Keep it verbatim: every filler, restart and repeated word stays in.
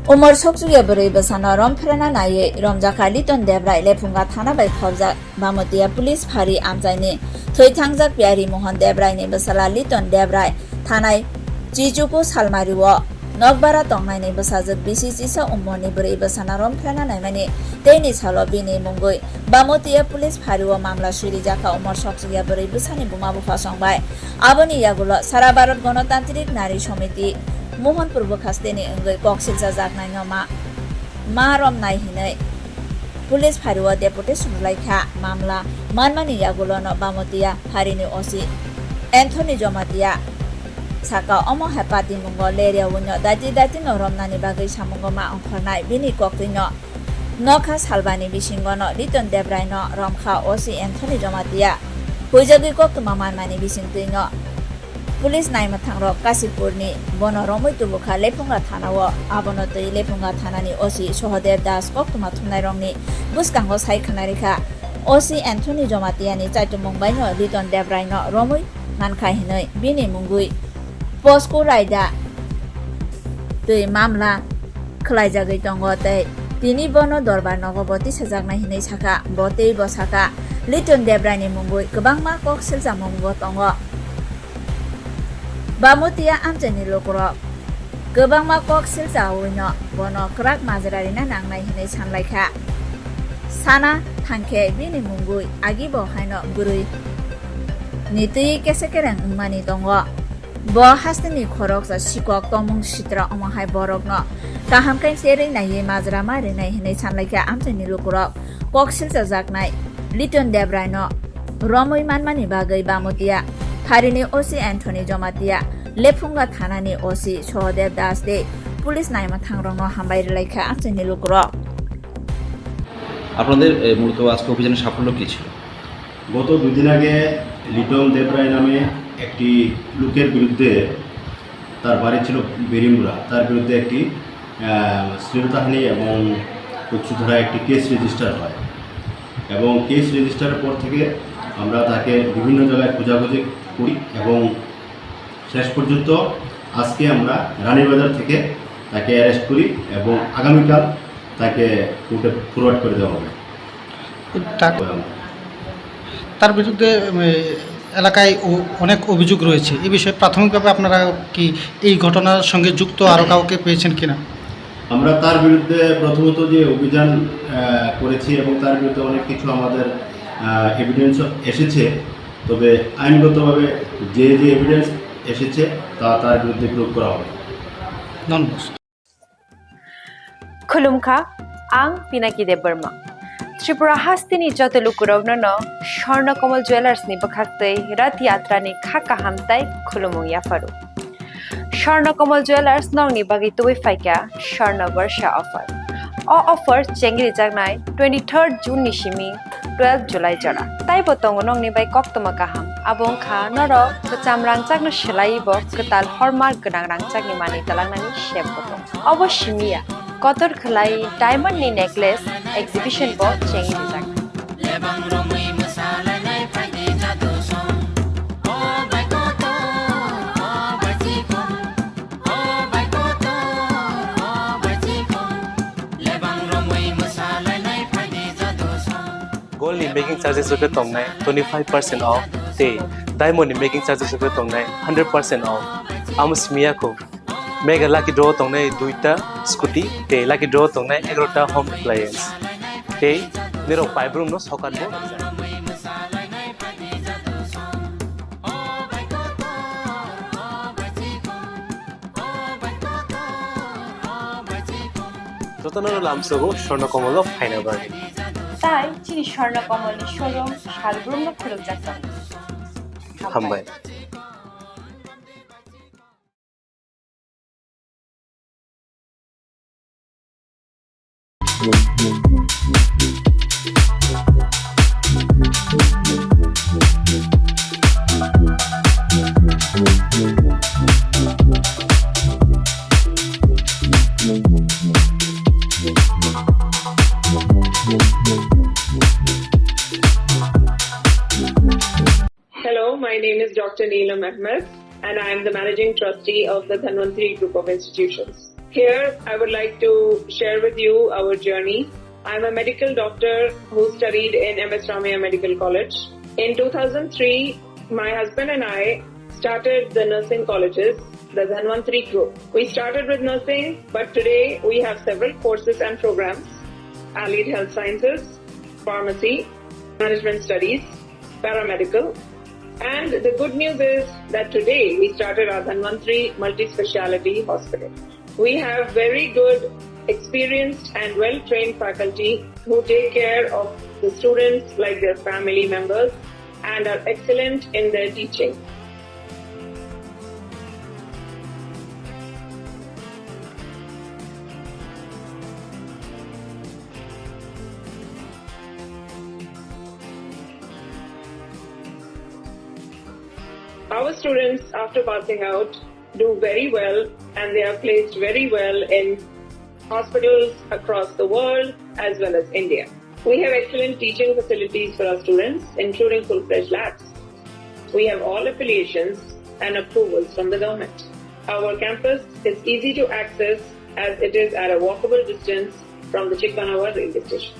Umor sokchukya bwrwi bwsano romphirna naiwi romjakha Liton Debrai, Lephunga thana bai khobjak Bamotiya police phari amchaini thwi thangjak Pyari Mohan Debrai ni bwsala Liton Debrai thanai Chichuku Salmari o nokbara tongnaini bwsajwk bisi chisa umorni bwrwi bwsano romphirna naimani teini salo bini mungwi Bamotiya police phari o mamla swirijak kha umor sokchukya bwrwi bwsani buma bupha song bai. Aboni yagulo Sara Bharat Ganatantrik Nari Samiti Mohanpur bwkhasteni wngwi kok silchajaknaino ma, ma romnai hinwi police phari o deputation rwlai kha. Mamla manmani yagulono Bamotiya pharini O C Anthony Jamatia saka omo hai patimungo lerya wino daiti daitino romnani bagwi samungo ma ongkhornai bini koktwino nokha salbani bisingono Liton Debraino romkha O C Anthony Jamatia. Huijagwi koktwma manmani bisingtwino police naimwthangrok Kasipurni bono romwi tubukha Lephunga thanao. Abono twi Lephunga thanani O C Sohodev Das koktwma thumnairokni bwskango sai khwnarikha. O C Anthony Jomatiani chaitumung baino Liton Debraino romwi mankha hinwi bini mungwi posko raida twi mamla khwlaijagwi tongo tei tini bono dorbar nogo bo tisajaknai hinwi sakha. Bo tei bo sakha, Liton Debraini mungwi kwbangma kok silchamungo tongo. Bamotiya amchaini lukurok kwbangma kok silchawino bono kwrak majra rina nangnai hinwi sanlaikha. Sana thangkhe bini mungwi agi bo haino bwrwi ni twi kese kereng wngmani tongo. Bo hasteni khoroksa sikok tongmung sitra omo hai borokno kaham khe cherwi naiwi majra ma rinai hinwi sanlaikha amchaini lukurok. Kok silchajaknai Liton Debraino romwi manmani bagwi Bamotiya pharini O C Anthony Jamatia, Lephunga thanani O C Sohodev Das tei police naimwthangrokno hambai rwlaikha amchaini lukurok. আপনাদের, এ, মূলত আজকে অভিযানের সাফল্য কি ছিল? গত দুই দিন আগে লিটন দেবরায় নামে একটি লোকের বিরুদ্ধে, তার বাড়ি ছিল বেরিমুড়া, তার বিরুদ্ধে একটি, আহ, শ্লীলতাহানি এবং কুৎসুধারা একটি কেস রেজিস্টার হয়। এবং কেস রেজিস্টারের পর থেকে আমরা তাকে বিভিন্ন জায়গায় খোঁজাখুঁজি করি এবং শেষ পর্যন্ত আজকে আমরা রানীবাজার থেকে তাকে অ্যারেস্ট করি এবং আগামীকাল তাকে কোর্টে ফরওয়ার্ড করে দেওয়া হবে। তা-, তার বিরুদ্ধে, উম, এলাকায় অ-, অনেক অভিযোগ রয়েছে। এই বিষয়ে প্রাথমিকভাবে আপনারা কি এই ঘটনার সঙ্গে যুক্ত আরও কাউকে পেয়েছেন কিনা? আমরা তার বিরুদ্ধে প্রথমত যে অভিযান, আহ, করেছি এবং তার বিরুদ্ধে অনেক কিছু আমাদের, আহ, এভিডেন্সও এসেছে। তবে আইনগতভাবে যে যে এভিডেন্স এসেছে তা তার বিরুদ্ধে প্রয়োগ করা হবে। ধন্যবাদ। Khulumkha, ang Pinaki Debbarma. Tripura hasteni joto lukurokno no Swarna Kamal Jewellers ni bwkhaktwi Rath Yatra ni kha kaham tai khulumung yapharu. Swarna Kamal Jewellers nokni bagwi tubui phaikha Swarna Barsha offer. O offer chengrijaknai twenty-third June ni simi twelve July jora. Taibo tongo nokni bai koktwma kaham. Abo wngkha norok kwcham rangchakno swlaiwi bo kwtal hormark gwnang rangchakni manwi twlangnani sep bo tongo. Obo simi ya, kotor khwlai diamond ni necklace exhibition bo chengrijaknai. Lebang romwi mwsalainai phaidi jadu song. O bai kotor, o bai chikon. O bai kotor, o bai chikon. Lebang romwi mwsalainai phaidi jadu song. Gold ni making charges rok tongnai twenty five percent off, tei diamond ni making charges rok tongnai hundred percent off. Amo simi ya kho. Mega lucky draw tongnai duita scooty tei lucky draw tongnai egarota home appliance. Tei nirok paibrum no sokat bo. Jotono lamsogo Swarna Kamal o phaina bagwi. Tai chini Swarna Kamal ni showroom salbrum no khulukjak tongo. Hambai. Hello, my name is Doctor Neelam Ahmed, and I am the Managing Trustee of the Dhanvantri Group of Institutions. Here, I would like to share with you our journey. I'm a medical doctor who studied in M S Ramaiah Medical College. In two thousand three, my husband and I started the nursing colleges, the Dhanvantri group. We started with nursing, but today we have several courses and programs: allied health sciences, pharmacy, management studies, paramedical. And the good news is that today we started our Dhanvantri multi-speciality hospital. We have very good, experienced and well-trained faculty who take care of the students like their family members and are excellent in their teaching. Our students, after passing out, do very well and they are placed very well in hospitals across the world as well as India. We have excellent teaching facilities for our students, including full-fledged labs. We have all affiliations and approvals from the government. Our campus is easy to access as it is at a walkable distance from the Chikmanawa railway station.